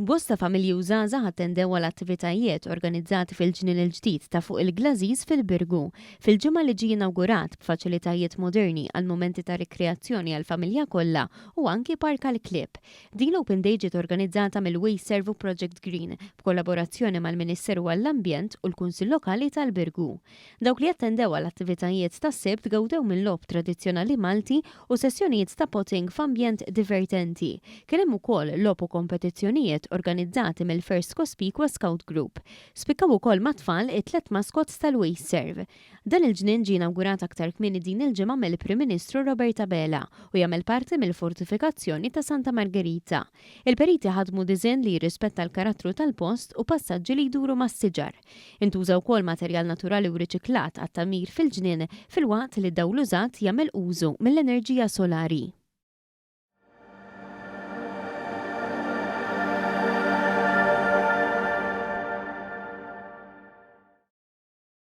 Bosta familji u żgħażagħ attendew għal attivitajiet organizzati fil-ġnien il-ġdid ta' fuq il-Glażiż fil-Birgu, fil-ġimgħa li ġie inawgurat b'faċilitajiet moderni għal mumenti ta' rikreazzjoni għall-familja kollha u anki park għall-klieb. Din l-Open Day ġiet organizzata mill-WasteServ u Project Green b'kollaborazzjoni mal-Ministeru għall-Ambjent u l-Kunsill Lokali tal-Birgu. Dawk li attendew għall-attivitajiet tas-Sibt gawdew minn logħob tradizzjonali Malti u sessjonijiet ta' potting f'ambjent divertenti. Kien hemm ukoll logħob u kompetizzjonijiet organizzati mill-First Cospicua Scout Group. Spikkaw ukoll mat-tfal it-tlett mascots tal-WasteServ. Dan il-ġnien ġie inawgurat aktar kmieni din il-ġimgħa mill-Prim Ministru Robert Abela u jagħmel parti mill-fortifikazzjoni ta' Santa Margherita. Il-periti ħadmu diżinn li jirrispetta l-karattru tal-post u passaġġi li jduru mas-siġar. Intuża wkoll materjal naturali u riċiklat għat-tagħmir fil-ġnien filwaqt li d-dawl użat jagħmel użu mill-enerġija solari.